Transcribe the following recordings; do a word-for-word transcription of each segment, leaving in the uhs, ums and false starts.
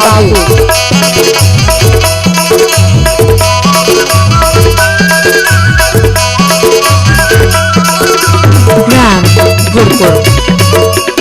बाबू। ग्राम गुरपुर।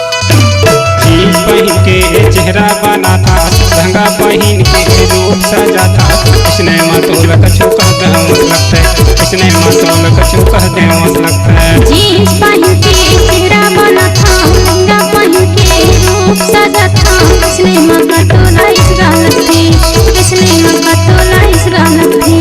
जींस पहिन के चेहरा बनाथा, लहंगा पहिन के रूप सजाथा, अइसने म तोला कछु कह देवत लगथे, अइसने म तोला कछु कह देवत लगथे। जींस पहिन के चेहरा बनाथा, लहंगा पहिन के रूप सजाथा, अइसने म का तोला ईर्ष्या लगथे, अइसने म का तोला ईर्ष्या लगथे।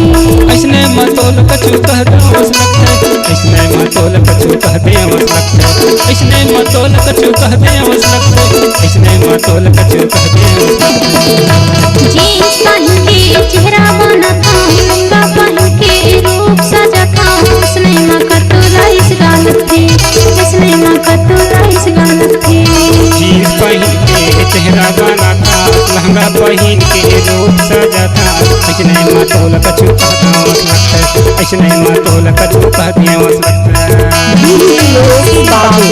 अइसने म तोला कछु कह देवत लगथे, अइसने म तोला कछु कह देवत लगथे, अइसने म तोला कछु कह देवत लगथे, अइसने म तोला कछु कह देवत लगथे। जींस पहिन के चेहरा बनाथा, लहंगा पहिन के रूप सजाथा, अइसने म का तोला ईर्ष्या लगथे, अइसने म का तोला ईर्ष्या लगथे। जींस पहिन के चेहरा बनाथा, लहंगा पहिन के रूप सजाथा, अइसने म तोला कछु कह देवत लगथे, अइसने म तोला कछु कह देवत लगथे। बाबू।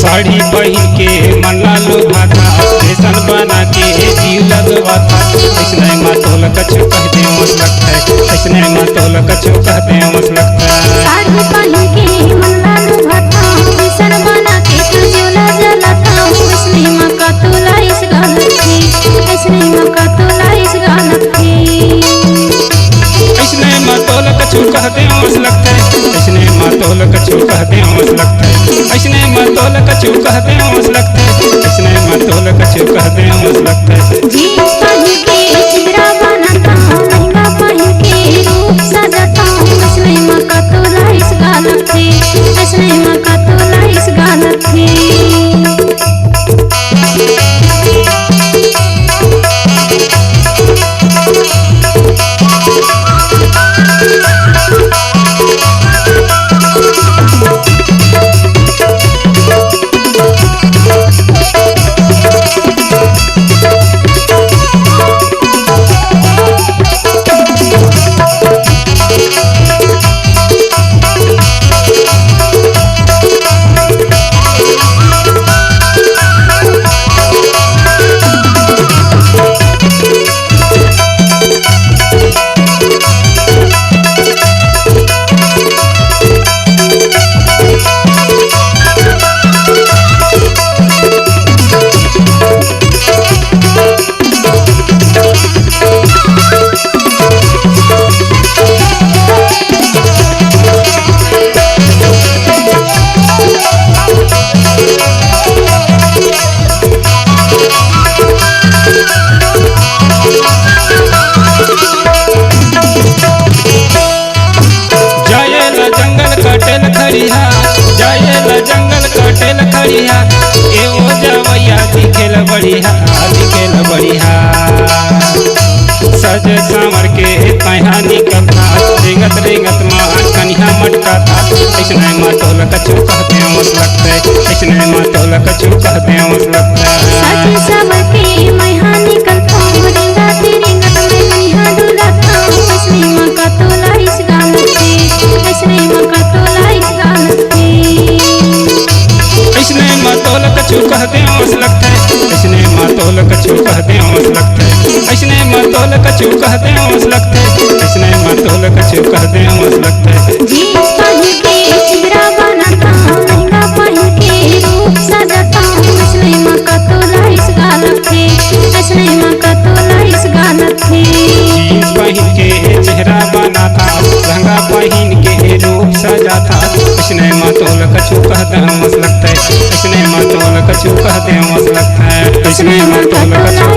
साड़ी पहिन के मन ला लुभाथा, फैशन बना के जीव लगवाथा। अइसने म तोला कछु कह देवस लगथे, अइसने म तोला कछु कह देवस लगथे। साड़ी पहिन के मन ला लुभाथा, फैशन बना के तू जीव ला जलाथा। अइसने म का तोला ईर्ष्या लगथे, अइसने म का तोला ईर्ष्या लगथे। अइसने म तोला कछु कह देवस लगथे, अइसने म तोला कछु कह देवस लगथे, अइसने म तोला कछु कह देवस लगथे, अइसने म तोला कछु कह देवस लगथे। जींस पहिन के चेहरा बनाता, लहंगा पहिन के रूप सजाता, अइसने म का तोला ईर्ष्या लगथे, अइसने म का तोला ईर्ष्या लगथे। जाए ला जंगल काटे ला खरिहा, जाए ला जंगल काटे ला खरिहा, ए ओ जवैया दिखे ला बढ़िया, दिखे ला बढ़िया। सज संवर के तैहा निकलथा, रेंगत रेंगत म कनिहा मटकाथा। अइसने म तोला कछु कह देवस लगथे, अइसने म तोला कछु कह देवस लगथे। सज संवर के मैं हा निकलथों, रेंगत रेंगत मैं कनिहा डुलाथों। अइसने म का तोला ईर्ष्या लगथे, अइसने म का तोला ईर्ष्या लगथे। अइसने म तोला कछु कह देवस लगथे, अइसने म तोला कछु कह देवस लगथे, अइसने म तोला कछु कह देवस लगथे, अइसने म तोला कछु कह देवस लगथे। जींस पहिन के चेहरा बनाता, लहंगा पहिन के रूप सजाता, अइसने म का तोला ईर्ष्या लगथे, अइसने म का तोला ईर्ष्या लगथे। जींस पहिन के चेहरा बनाथा, लहंगा पहिन के रूप सजाथा, अइसने म तोला कछु कह देवस लगथे, अइसने म तोला कछु कह देवस लगथे, अइसने म तोला कछु